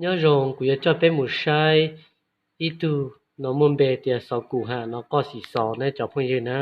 Nyob zoo, kuv yuav coj peb mus saib ib tug no muaj npe tias Xov Kum Ham no qoj xim xov ne cov phooj ywg na.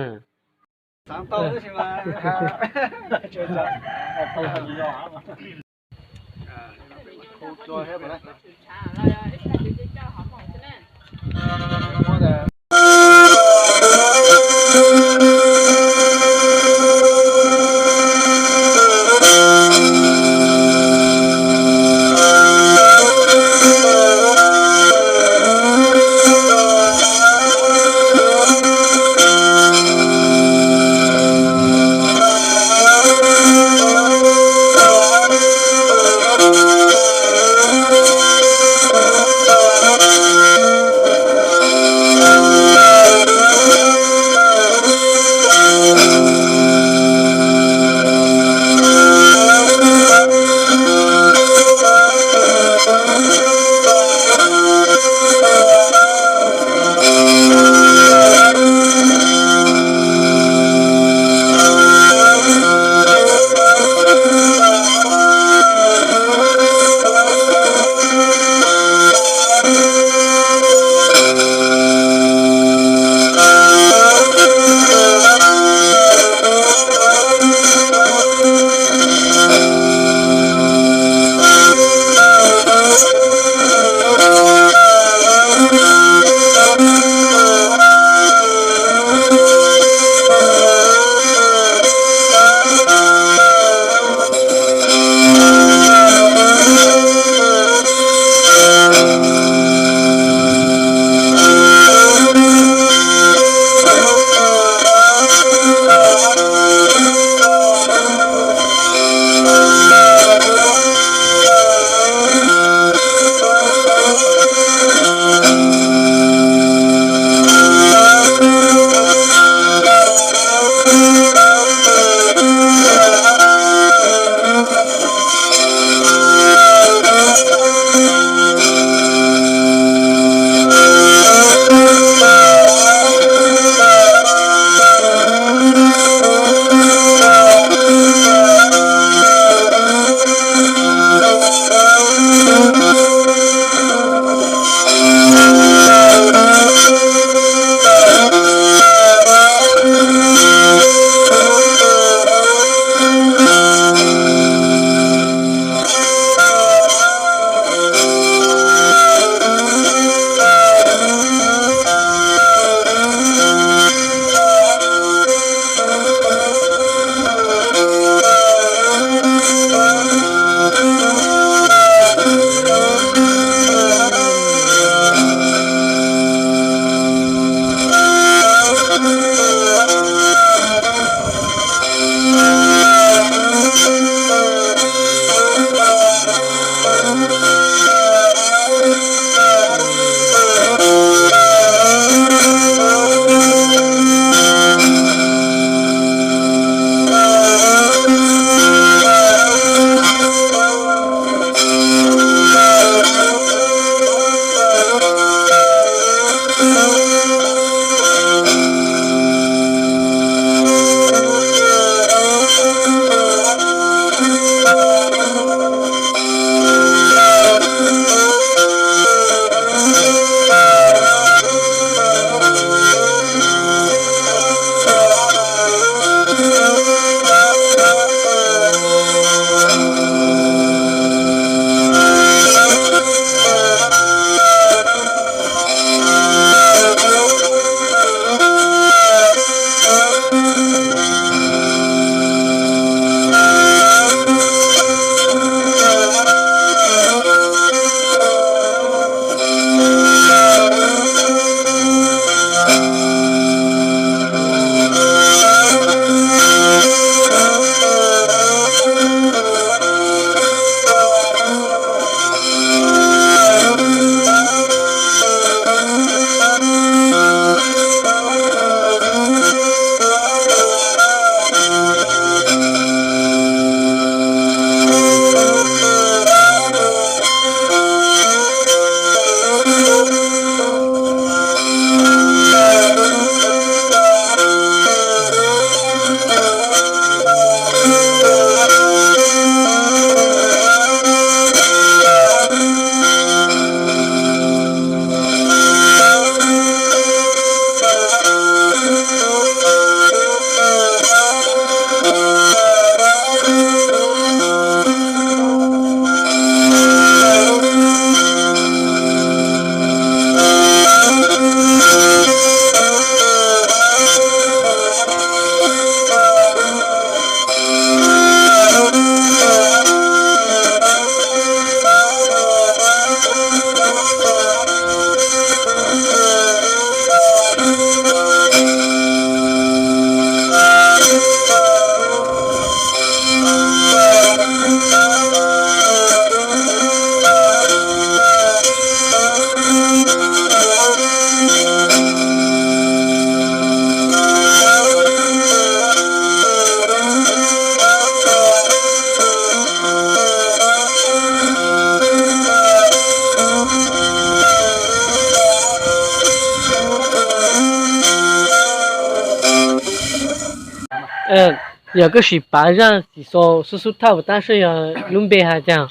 Yog koj sim pav zaj xim xaus xub xub thawj puas tab saib yog lub npe hais tias.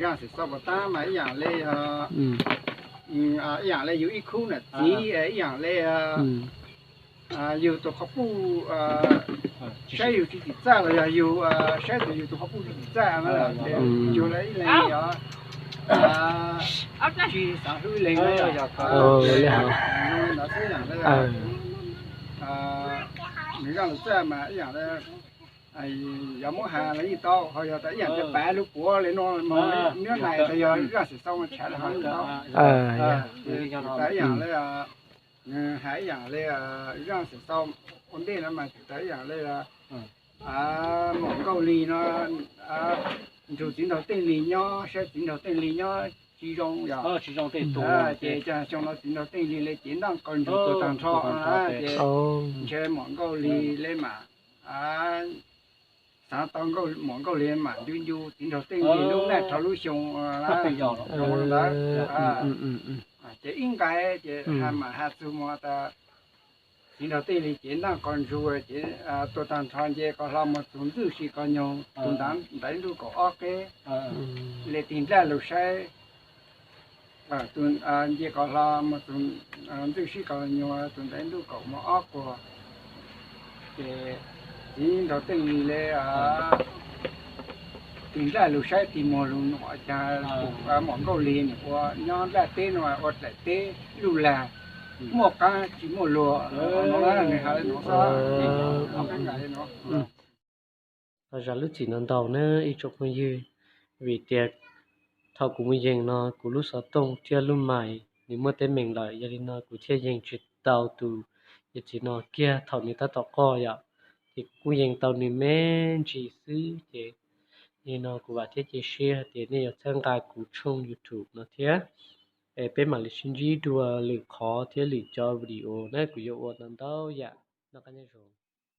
Zaj xim xaus puas tab mas ib yam li, ib yam li yus ib khub niam txiv, ib yam li yus tus qhov puj saib yus tsis txim txaj los yog yus saib tus yus tus qhov puj tsis txim txaj na, ces yus los ib leeg yog tsis xav hlub ib leeg na yom. Li ntawd xwb yam li nws zaj lus txaj mas ib yam li yog muab hais los yeej tau, ho yog tas ib yam li pav lub puav li no mas nyob nais tas yog zaj xim xaus mas tshav li ho yeej tau. Tas ib yam li nws hais ib yam li zaj xim xaus ua ntej no mas tas ib yam li muam Nkauj Lis no, nrug txiv nraug Teej Lis nyob, saib txiv nraug Teej Lis nyob tsis zoo yom. Ces xyoo no txiv nraug Teej Lis li cev ntaj qos nrug tuag tag nrho, ces ntshe muam Nkauj Lis li mam xav tau muam Nkauj Lis mam ncu ncu txiv nraug Teej Lis lub ntaj rau lub xyoo ntawd. Ces ib nqais ces hais mam hais txug mus tas txiv nraug Teej Lis cev ntaj qos nrug ces tuag tag nrho, nce qos hlo mus txug Ntxwj Sis Kos Nyug tus ntawd ntaiv ntuj kaum ob qeb, li tig nplaj lug saib, nce qos hlo mus txug Ntxwj Sis Kos Nyug tus ntaiv ntuj kaum mus ob quas, ces txiv nraug Teej Lis li tig nplaj lug saib tig muag lug nua cas muam Nkauj Lis nws ua nyob nplaj teb no ua dlaim teb luj lag, muaj qaab tsis muaj luag no, nws has li no xwb. Zam lub txim ntau ntau na ib tsoom phooj ywg, vim tias thaum kuv mus yees no kuv lub xov tooj thiab lub mais nws muaj teeb meem lawm, yog li no kuv thiaj yees tsis tau tus yawm txiv no kiag thaum nws tab tom quaj yom. Ces kuv kuj yees tau nws me ntsis xwb ces, yog li no kuv vam thiab cia siab hais tias nej yuav txhawb nqa kuv tshooj YouTube no thiab. Es peb mam li sib ntsib dua lwm qhov thiab lwm cov video na, kuv yuav ua ntau ntau yam noj qab nyob zoo.